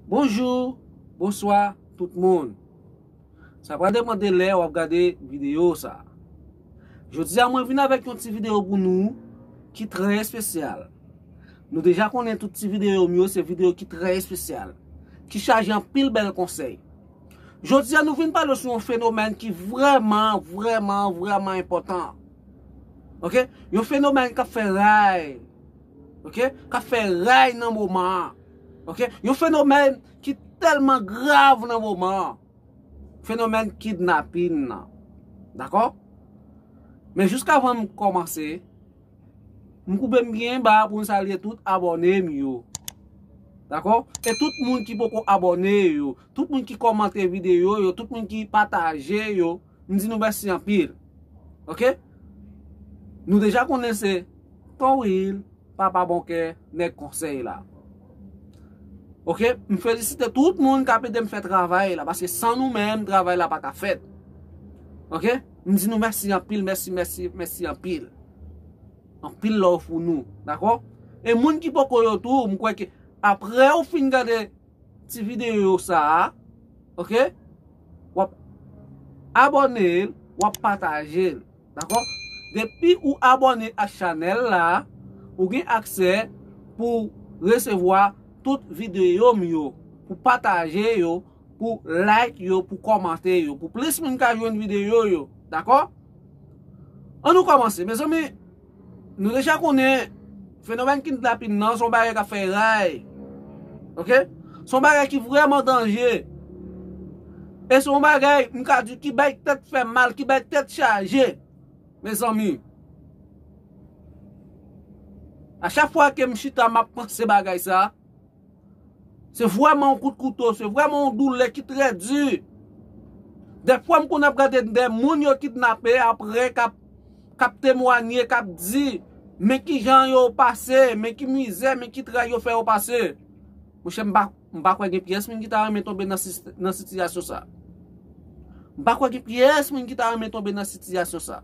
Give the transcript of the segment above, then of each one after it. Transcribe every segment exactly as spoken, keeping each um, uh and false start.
Bonjou, bonswa tout moun. Sa pral depann de lè w ap gade videyo sa. Jodi a mwen vin avèk yon ti videyo pou nou ki trè espesyal. Nou deja konnen tout ti videyo m yo se videyo ki trè espesyal, ki chaje anpil bèl konsèy. Jodi a nou vin pale sou yon fenomèn ki vrèman, vrèman, vrèman enpòtan. Oke? Yon fenomèn k ap fè ray. Oke? K ap fè ray nan moman an. Oke? Yon fenomèn ki tèlman grav nan moman an. Fenomèn kidnapin nan. Dakò? Men jiskavan m kòmanse, m koupe m byen ba pou m salye tout abòne m yo. Dakò? E tout moun ki poko abòne yo, tout moun ki kòmante videyo yo, tout moun ki pataje yo, m di nou mèsi anpil. Oke? Nou deja konnen se Ton Will, Papa Bonkè, nèg konsèy la. Oke? M felisite tout moun k ap ede m fè travay la, paske san nou menm, travay la pa ka fèt. Oke? M di nou mèsi anpil, mèsi, mèsi, mèsi anpil. Anpil love pou nou, dakò? E moun ki poko yo tou, m kwè ke apre ou fin gade ti videyo sa a, oke? W ap abòne l, w ap pataje l, dakò? Depi ou abòne ak chanèl la, ou gen aksè pou resevwa tout videyo m yo, pou pataje yo, pou like yo, pou kòmante yo, pou plis moun ka jwenn videyo yo, dakò? Ann nou kòmanse, mezanmi. Nou deja konnen fenomèn kidnapin nan se yon bagay k ap fè ray. Oke? Se yon bagay ki vrèman danje. E se yon bagay, m ka di, ki bay tèt fè mal, ki bay tèt chaje. Mezanmi, a chak fwa ke m chita, m ap panse bagay sa, se vrèman yon kout kouto, se vrèman yon doulè ki trè di. Dèfwa m konn ap gade de moun yo kidnape apre k ap, k ap temwanye, k ap di, men ki jan yo pase, men ki mizè, men ki tray yo fè yo pase. Monchè, m pa, m pa kwè gen pyès moun ki ta renmen tonbe nan sis-, nan sitiyasyon sa. M pa kwè gen pyès moun ki ta renmen tonbe nan sitiyasyon sa.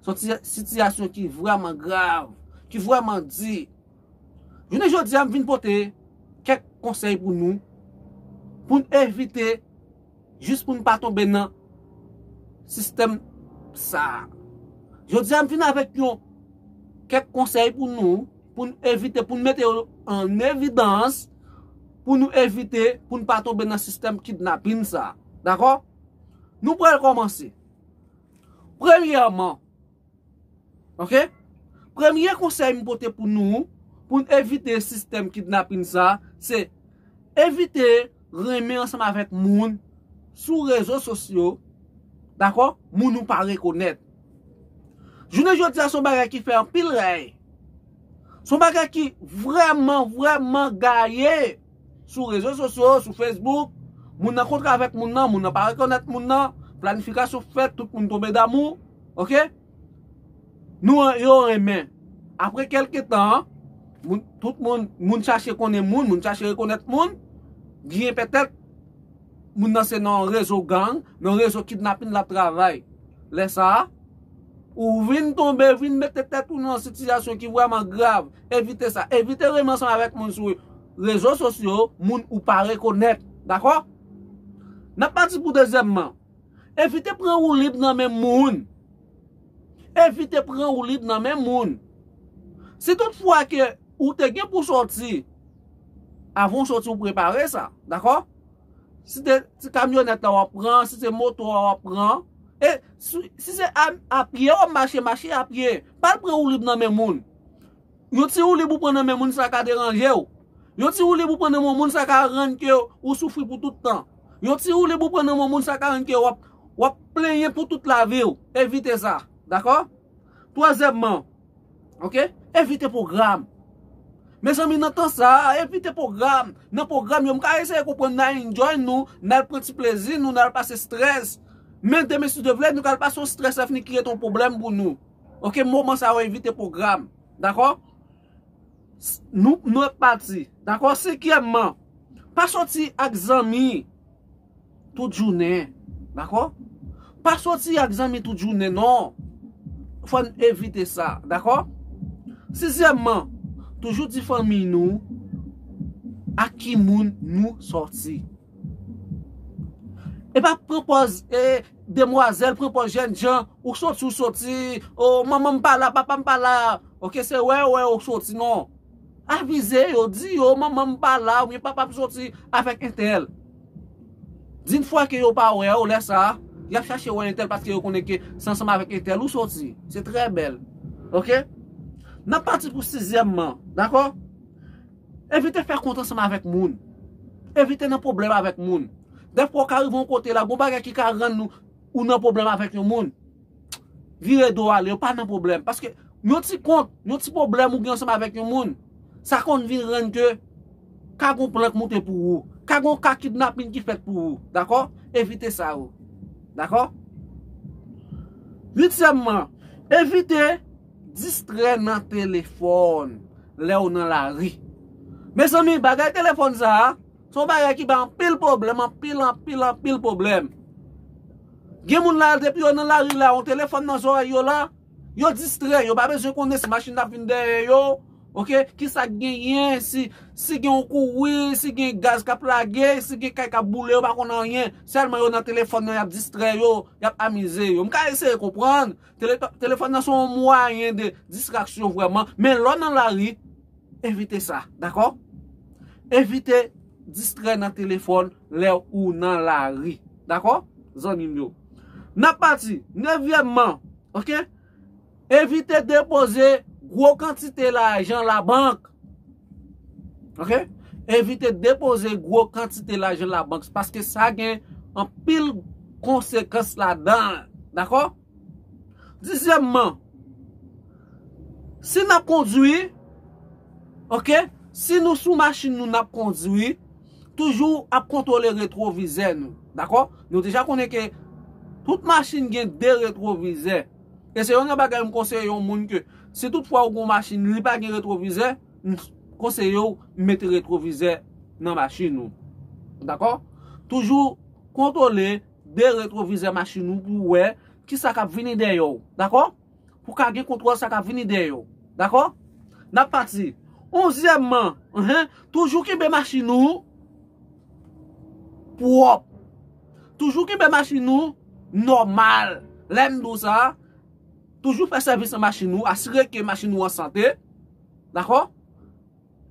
Se yon ti-, sitiyasyon ki vrèman grav, ki vrèman di. Jounen jodi a, m vin pote kèk konsèy pou nou, pou n evite, jis pou n pa tonbe nan sistèm sa a. Jodi a, m vin avèk yon kèk konsèy pou nou, pou n evite, pou n mete yo an evidans, pou nou evite, pou n pa tonbe nan sistèm kidnapin sa a. Dakò? Nou pral kòmanse. Premyèman, oke? Premye konsèy m pote pou nou, pou n evite sistèm kidnapin sa, se evite renmen ansanm avèk moun sou rezo sosyo, dakò? Moun ou pa rekonèt. Jounen jodi a, se yon bagay ki fè anpil ray. Se yon bagay ki vrèman, vrèman gaye sou rezo sosyo, sou Facebook. Moun nan kontre avèk moun nan, moun nan pa rekonèt moun nan, planifikasyon fèt, tout moun tonbe damou. Oke? Nou, yo renmen. Apre kèlke tan, moun, tout moun, moun chache konnen moun, moun chache rekonèt moun, byen petèt, moun nan se nan yon rezo gang, nan yon rezo kidnapin l ap travay. Lè sa a, ou vin tonbe, vin mete tèt ou nan yon sitiyasyon ki vrèman grav. Evite sa. Evite renmen ansanm avèk moun sou rezo sosyo, moun ou pa rekonèt. Dakò? N ap pati pou dezyèmman. Evite pran woulib nan men moun. Evite pran woulib nan men moun. Si toutfwa ke ou te gen pou sòti, avan w sòti, ou prepare sa, dakò? Si te ti kamyonèt la w ap pran, si se moto a w ap pran, e si, si se a, a pye w ap mache, mache a pye. Pa al pran woulib nan men moun. Yon ti woulib ou pran nan men moun, sa ka deranje w. Yon ti woulib ou pran nan men moun, sa ka rann ke ou soufri pou tout tan. Yon ti woulib ou pran nan men moun, sa ka rann ke w ap, w ap plenyen pou tout lavi w. Evite sa. Dakò? Twazyèmman, oke? Evite pwogram. Mezanmi, nan tan sa a, evite pwogram. Nan pwogram yo, m ka eseye konprann n a enjoy nou, n al pran ti plezi nou, n al pase strès. Men demen, si Dye vle, nou ka al pase yon strès, sa fini kreye yon pwoblèm pou nou. Oke, moman sa yo, evite pwogram. Dakò? S-, nou, nou ap pati. Dakò? Senkyèmman, pa sòti ak zanmi tout jounen. Dakò? Pa sòti ak zanmi tout jounen, non. Fò n evite sa. Dakò? Sizyèmman, toujou di fanmi nou, Ak ki moun nou sòti? E pa pran pòz, e, demwazèl pran pòz jènjan, ou sòti, ou sòti, o, manman m pa la, papa m pa la. Oke, se wè, wè, ou sòti, non. Avize yo, di yo, manman m pa la, oubyen papa m sòti avèk entèl. Di yon fwa ke yo pa wè w, lè sa a, y ap chache wè entèl paske yo konnen ke se ansanm avèk entèl ou sòti. Se trè bèl. Oke? N ap pati pou sizyèmman, dakò? Evite fè kont ansanm avèk moun. Evite nan pwoblèm avèk moun. Dèfwa w ka rive yon kote la, gon bagay ki ka rann ou, ou nan pwoblèm avèk yon moun. Vire do ale, yo pa nan pwoblèm. Paske yon ti kont, yon ti pwoblèm ou gen ansanm avèk yon moun, sa konn vin rann ke ka gon plant moute pou ou, ka gon ka kidnapin ki fèt pou ou. Dakò? Evite sa yo. Dakò? Uityèmman, evite distrè nan telefòn lè w nan lari. Mezanmi, bagay telefòn sa a, se yon bagay ki bay anpil pwoblèm, anpil, anpil, anpil pwoblèm. Gen moun la, depi yo nan lari la, yon telefòn nan zòrèy yo la, yo distrè, yo pa bezwen konnen si machin ap vin dèyè yo, oke, kisa k genyen, si, si gen yon kouri, si gen gaz k ap lage, si gen kay k ap boule, yo pa konn anyen. Sèlman yo nan telefòn nan, y ap distrè yo, y ap amize yo. M ka eseye konprann, tele-, telefòn nan se yon mwayen de distraksyon vrèman, men lè w nan lari, evite sa, dakò? Evite distrè nan telefòn lè ou nan lari, dakò? Zanmi m yo. N ap pati, nevyèmman, oke? Evite depoze gwo kantite lajan labank. Oke? Evite depoze gwo kantite lajan labank paske sa gen anpil konsekans ladan. Dakò? Dizyèmman, si n ap kondwi, oke? Si nou sou machin nou, n ap kondwi, toujou ap kontwole retwovizè nou. Dakò? Nou deja konnen ke tout machin gen de retwovizè. E se youn nan bagay m konseye yon moun ke si toutfwa ou gon machin, li pa gen retwovizè, m konseye w mete retwovizè nan machin ou. Dakò? Toujou kontwole de retwovizè machin ou pou w wè kisa k ap vini dèyè w. Dakò? Pou w ka gen kontwòl sa k ap vini dèyè w. Dakò? N ap pati. Onzyèmman, enhen, toujou kenbe machin ou pwòp. Toujou kenbe machin ou nòmal. Lè m di w sa, toujou fè sèvis nan machin ou, asire ke machin ou an sante. Dakò?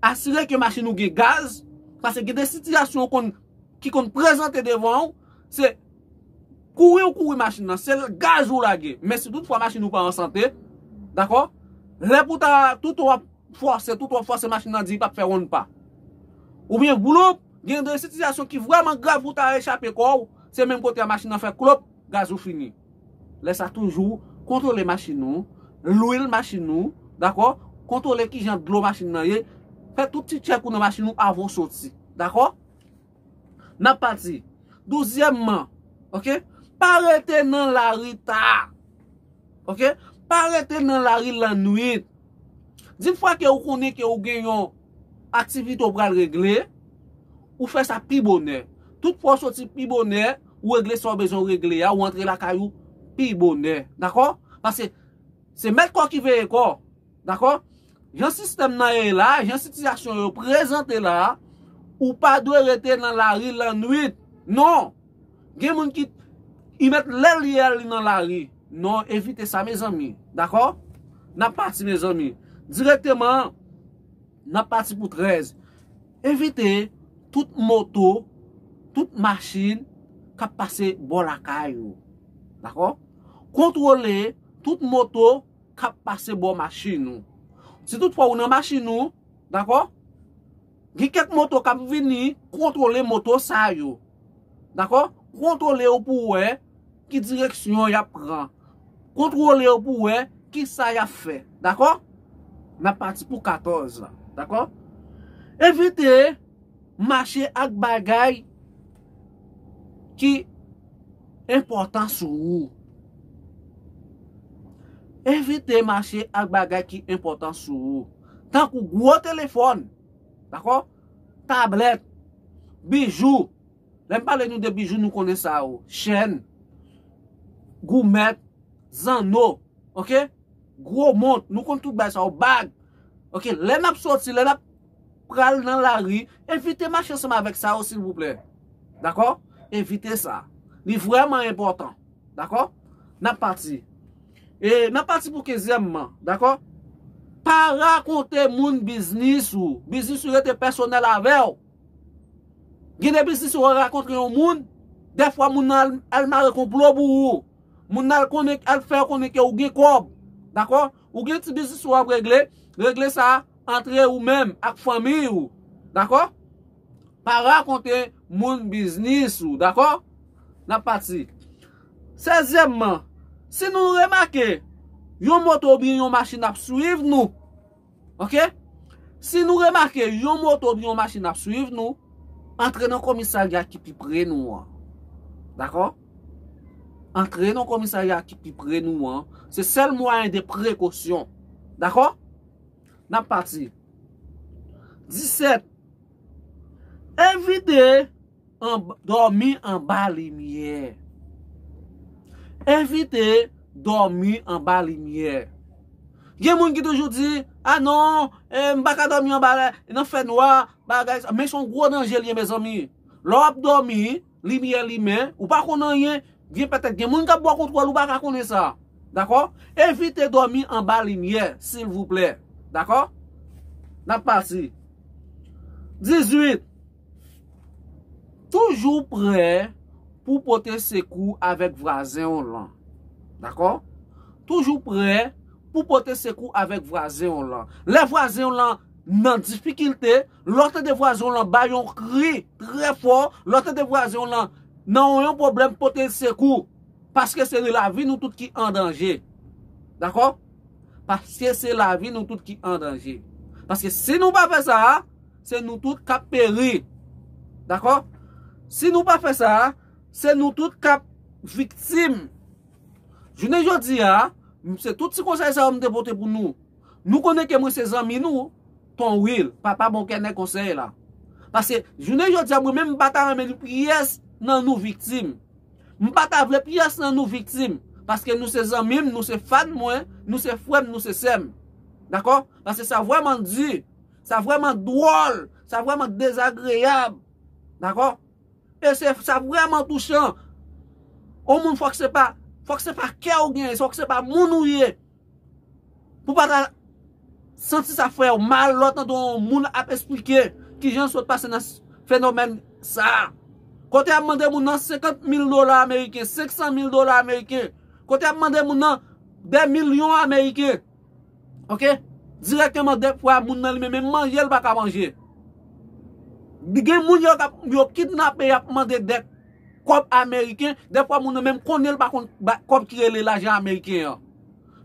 Asire ke machin ou gen gaz, paske gen de sitiyasyon konn, ki konn prezante devan ou, se kouri ou kouri machin nan, se gaz ou lage. Men si toutfwa machin ou pa an sante, dakò? Lè pou ta, tout w ap fòse, tout w ap fòse machin nan di li p ap fè wonn pa. Oubyen bloup, gen de sitiyasyon ki vrèman grav pou ta rechape kò w, se menm kote a machin nan fè klop, gaz ou fini. Lè sa toujou, kontwole machin ou, lwil machin ou, dakò? Kontwole kijan dlo machin nan ye, fè tout ti tchèk ou nan machin ou avan w soti, dakò? N ap pati. Douzyèmman, oke? Pa rete nan lari ta. Oke? Pa rete nan lari lannwit. Di fwa ke ou konnen ke ou gen yon aktivite ou pral regle, ou fè sa pi bonè. Tout fwa ou soti pi bonè, ou regle sa ou bezwen regle a, ou antre lakay ou pi bonè. Dakò? Paske se mèt kò ki veye kò. Dakò? Jan sistèm nan ye la, jan sitiyasyon yo prezante la, ou pa dwe rete nan lari lannwit. Non! Gen moun ki y mèt lè li a li nan lari. Non, evite sa, mezanmi. Dakò? N ap pati, mezanmi. Dirèkteman, n ap pati pou trèz. Evite tout moto, tout machin k ap pase bò lakay ou. Dakò? Kontwole tout moto k ap pase bò machin ou. Si toutfwa ou nan machin ou, dakò? Gen kèk moto k ap vini, kontwole moto sa yo. Dakò? Kontwole yo pou w wè ki direksyon y ap pran. Kontwole yo pou w wè kisa y ap fè. Dakò? N ap pati pou katòz la. Dakò? Evite mache ak bagay ki enpòtan sou ou. Evite mache ak bagay ki enpòtan sou ou. Tankou gwo telefòn, dakò? Tablèt, bijou. Lè m pale nou de bijou, nou konnen sa yo. Chèn, goumèt, zanno, oke? Gwo mont, nou konn tout bagay sa yo, bag. Oke, lè n ap soti, lè n ap pral nan lari, evite mache ansanm avèk sa yo, silvouplè. Dakò? Evite sa. Li vrèman enpòtan. Dakò? N ap pati. E n ap pati pou kenzyèm man. Dakò? Pa rakonte moun biznis ou. Biznis ou rete pèsonèl avè w. Gen de biznis ou rakonte yon moun, dèfwa moun nan al, al mare konplo pou ou. Moun nan al konnen, al fè konnen ke ou gen kòb. Dakò? Ou gen ti biznis ou ap regle, regle sa antre ou menm ak fanmi ou. Dakò? Pa rakonte moun biznis ou. Dakò? N ap pati. Sèzyèmman, si nou remake yon moto oubyen yon machin ap swiv nou, oke? Si nou remake yon moto oubyen yon machin ap swiv nou, antre nan komisarya ki pi pre nou an. Dakò? Antre nan komisarya ki pi pre nou an. Se sèl mwayen de prekosyon. Dakò? N ap pati. Disèt. Evite an, dòmi anba limyè. Evite dòmi anba limyè. Gen moun ki toujou di, "A non, eh, m pa ka dòmi anba la, nan fènwa, bagay sa." Men se yon gwo danje l ye, mezanmi. Lè w ap dòmi, limyè limen, ou pa konn anyen, gen petèt gen moun k ap ba w kontwòl, ou pa ka konnen sa. Dakò? Evite dòmi anba limyè, silvouplè. Dakò? N ap pati. Dizuit. Toujou prè pou pote sekou avèk vwazen w lan. Dakò? Toujou prè pou pote sekou avèk vwazen w lan. Lè vwazen w lan nan difikilte, lè w tande vwazen w lan bay yon kri trè fò, lè w tande vwazen w lan nan yon pwoblèm, pote l sekou. Paske se lavi nou tout ki an danje. Dakò? Paske se lavi nou tout ki an danje. Paske si nou pa fè sa, se nou tout k ap peri. Dakò? Si nou pa fè sa, se nou tout k ap viktim. Jounen jodi a, se tout ti konsèy sa yo m te pote pou nou. Nou konnen ke mwen se zanmi nou, Ton Will, papa bon kè nèg konsèy la. Paske jounen jodi a, mwen menm m pa ta renmen nou pyès nan nou viktim. M pa ta vle pyès nan nou viktim. Paske nou se zanmi m, nou se fan mwen, nou se frè m, nou se sè m. Dakò? Paske sa vrèman di. Sa vrèman dwòl. Sa vrèman dezagreyab. Dakò? E se, sa vrèman touchan. Yon moun fòk se pa, fòk se pa kè ou genyen, fòk se pa moun ou ye. Pou pa ta santi sa fè w mal, lè w tande yon moun ap esplike kijan l sot pase nan s-, fenomèn sa a. Kote y ap mande moun nan senkant mil dola ameriken, senk san mil dola ameriken. Kote y ap mande moun nan dè milyon ameriken. Oke? Dirèkteman, dèfwa, moun nan li menm, menm manje, l pa ka manje. Gen moun yo k ap, yo kidnape, y ap mande dèt kòb ameriken, dèfwa moun nan menm konnen l pa konn ba-, kòb ki rele lajan ameriken an.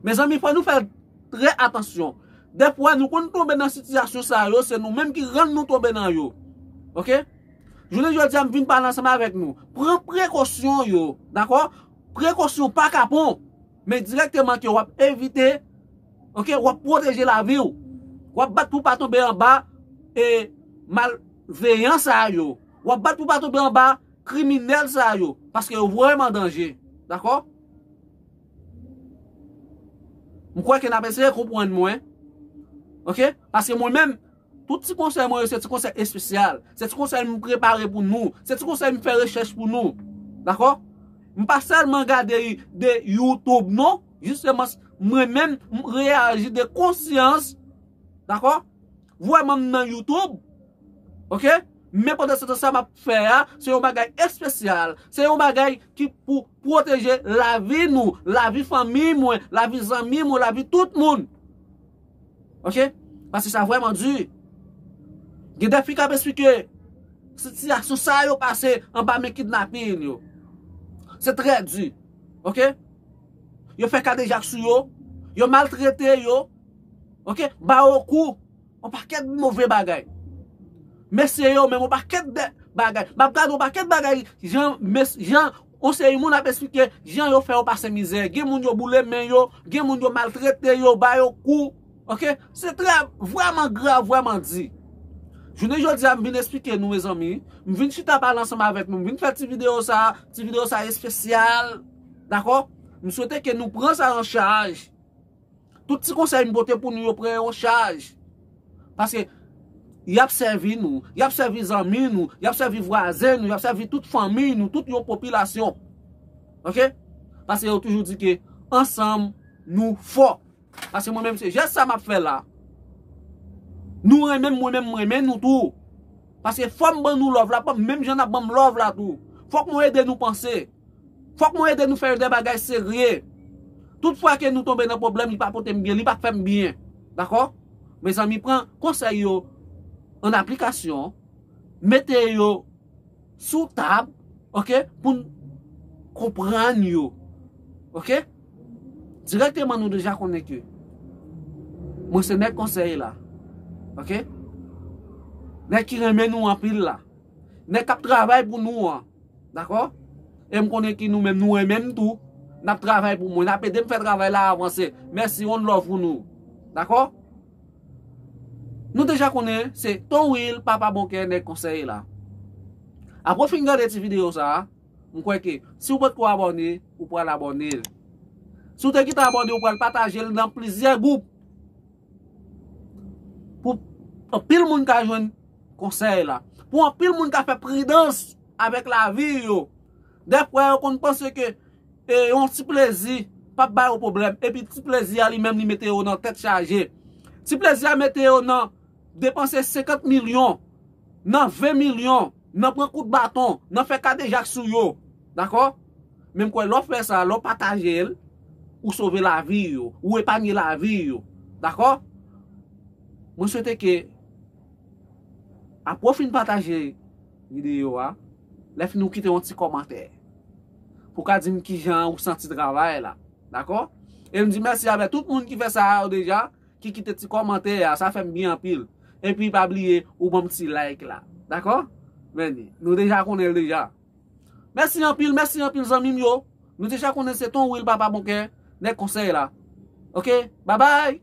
Mezanmi, fò nou fè trè atansyon. Dèfwa, nou konn tonbe nan sitiyasyon sa yo, se nou menm ki rann nou tonbe nan yo. Oke? Jounen jodi a, m vin pale ansanm avèk nou. Pran prekosyon yo, dakò? Prekosyon pa kapon, men dirèkteman ke w ap evite, oke, w ap pwoteje lavi w. W ap bat pou pa tonbe anba, e, malveyan sa yo. W ap bat pou pa tonbe anba kriminèl sa yo, paske yo vrèman danje. Dakò? M kwè ke n ap eseye konprann mwen. Oke? Paske mwen menm, tout ti konsèy mwen yo, se ti konsèy espesyal. Se ti konsèy m prepare pou nou. Se ti konsèy m fè rechèch pou nou. Dakò? M pa sèlman gade de YouTube, non. Jisteman, mwen menm, m reyaji de konsyans. Dakò? Vrèman, m nan YouTube. Oke? Men pandan se tan sa m ap fè a, se yon bagay espesyal. Se yon bagay ki pou pwoteje lavi nou, lavi fanmi mwen, lavi zanmi mwen, lavi tout moun. Oke? Paske sa vrèman di. Gen de fi k ap esplike sitiyasyon sa yo pase anba men kidnapin yo. Se trè di. Oke? Yo fè kadejak sou yo. Yo maltrete yo. Oke? Ba yo kou. Yon pakèt move bagay. Mesye yo, menm yon pakèt de bagay. M ap gade yon pakèt bagay, jan, mes-, jan, yon seri moun ap esplike, jan yo fè yo pase mizè. Gen moun yo boule men yo, gen moun yo maltrete yo, ba yo kou. Oke? Se trè, vrèman grav, vrèman di. Jounen jodi a, m vin esplike nou, mezanmi. M vin chita pale ansanm avèk nou. M vin fè ti videyo sa, ti videyo sa espesyal. Dakò? M swete ke nou pran sa an chaj. Tout ti konsèy m pote pou nou yo pran yo an chaj. Paske Y ap sèvi nou, y ap sèvi zanmi nou, y ap sèvi vwazen nou, y ap sèvi tout fanmi nou, tout yon popilasyon. Oke? Paske yo toujou di ke ansanm nou fò. Paske mwen menm se jès sa m ap fè la. Nou renmen m, mwen menm mwen renmen nou tou. Paske fò m ban nou love la, menm jan n ap ban m love la tou. Fòk mwen ede nou panse. Fòk mwen ede nou fè de bagay serye. Tout fwa ke nou tonbe nan pwoblèm, li pa pote m byen, li pa fè m byen. Dakò? Mezanmi, pran konsèy yo an aplikasyon, mete yo sou tab, oke, pou n konprann yo. Oke? Dirèkteman, nou deja konnen ke mwen se nèg konsèy la. Oke? Nèg ki renmen nou anpil la. Nèg k ap travay pou nou an. Dakò? E m konnen ki nou menm, nou renmen m tou. N ap travay pou mwen. N ap ede m fè travay la avanse. Mèsi, one love pou nou. Dakò? Nou deja konnen se Ton Will, Papa Bon Kè, nèg konsèy la. Apre w fin gade ti videyo sa a, m kwè ke si w potko abòne, ou pral abòne. Si w te gentan abòne, ou pral pataje l nan plizyè gwoup. Pou anpil moun ka jwenn konsèy la. Pou anpil moun ka fè pridans avèk lavi yo. Dèfwa yo konn panse ke e yon ti plezi p ap ba yo pwoblèm. Epi ti plezi a li menm li mete yo nan tèt chaje. Ti plezi a mete yo nan depanse senkant milyon, nan ven milyon, nan pran kout baton, nan fè kadejak sou yo. Dakò? Men m kwè lè w fè sa, lè w pataje l, ou sove lavi yo, ou epanye lavi yo. Dakò? Mwen swete ke apre w fin pataje videyo a, lè fini w kite yon ti kòmantè. Pou w ka di m kijan ou santi travay la. Dakò? E m di mèsi avèk tout moun ki fè sa yo deja, ki kite ti kòmantè a, sa fè m byen anpil. Epi pa bliye, ou ban m ti like la. Dakò? Men, nou deja konnen l deja. Mèsi anpil, mèsi anpil zanmi m yo. Nou deja konnen se Ton Will Papa Bon Kè, nèg konsèy la. Oke? Babay!